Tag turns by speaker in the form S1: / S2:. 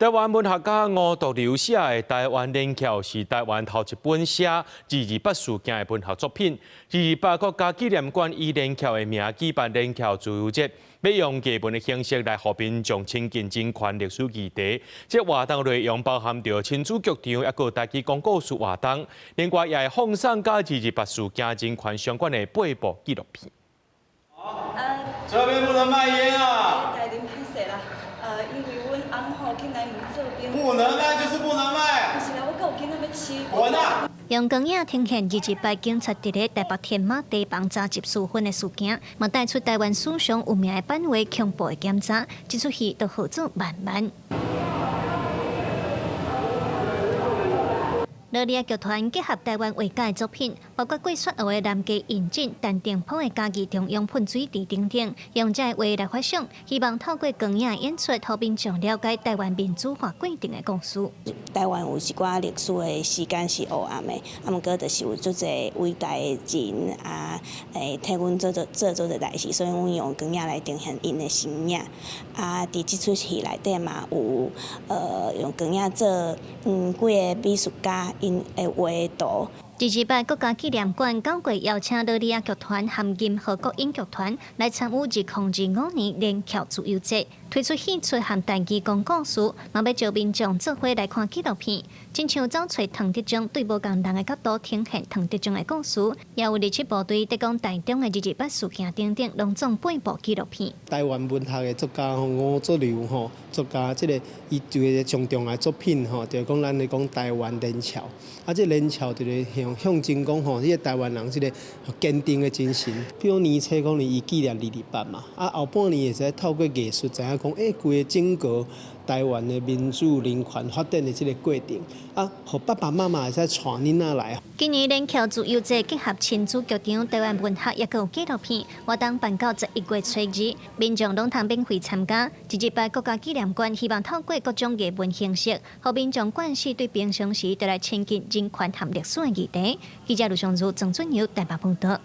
S1: 台灣文學家吳濁流寫的《台灣連翹》是台灣頭一本寫二二八事件的文學作品。二二八國家紀念館以連翹的名舉辦連翹自由節，欲用藝文的形式來予民眾親近人權歷史議題。這活動內容包含著親子劇場，抑閣台語講故事活動，另外也會放送佮二二八事件人權相關的八部紀錄片。
S2: 這邊不能賣菸啊！不能賣就是不能賣。滾啊！
S3: 用光影呈現二二八警察佇咧台北天媽堤防查緝私分的事件，嘛帶出台灣史上有名的版畫恐怖的檢查，這齣戲都號做慢慢。蘆里仔劇團結合台灣畫家的作品，包括過雪學的南家引進、陳定甫的嘉義中央噴水池等等，用這個畫來發想，希望透過光影演出，予民眾了解台灣民主化過程的故事。
S4: 台灣有一寡歷史的時間是黑暗的，啊，毋過就是有足濟偉大的人啊，會替阮做做做做這代誌，所以阮用光影來呈現𪜶的身影。啊，佇這齣戲內底嘛有，用光影做幾個美術家𪜶的畫圖。
S3: 二二八國家紀念館九月邀請蘆里仔劇團和銀河國影劇團來參與2025年連翹自由節，推出戲出和台語講故事，嘛欲招民眾做伙來看紀錄片，親像走揣唐德宗對無仝人的角度呈現唐德宗的故事，也有二七部隊得講台中的二二八事件等等，攏總八部紀錄片。
S5: 台灣文學的作家吼吳濁流吼作家，這個伊一個上重要的作品吼，就講咱咧講台灣連翹，啊，這連翹就是向象徵講吼，這個台灣人這個堅定的精神。比如年初講伊紀念二二八嘛，啊後半年會使透過藝術知影講，欸，規個整個台灣的民主人權發展的這個過程，啊，予爸爸媽媽會使帶囡仔來。
S3: 今年連翹自由節結合親子劇場、台灣文學，抑閣有紀錄片，活動辦到11月初2，民眾攏通免費參加。二二八國家紀念館希望透過各種藝文形式，予民眾慣勢對平常時就來親近人權和歷史的議題。記者盧尚如、曾俊友台北報道。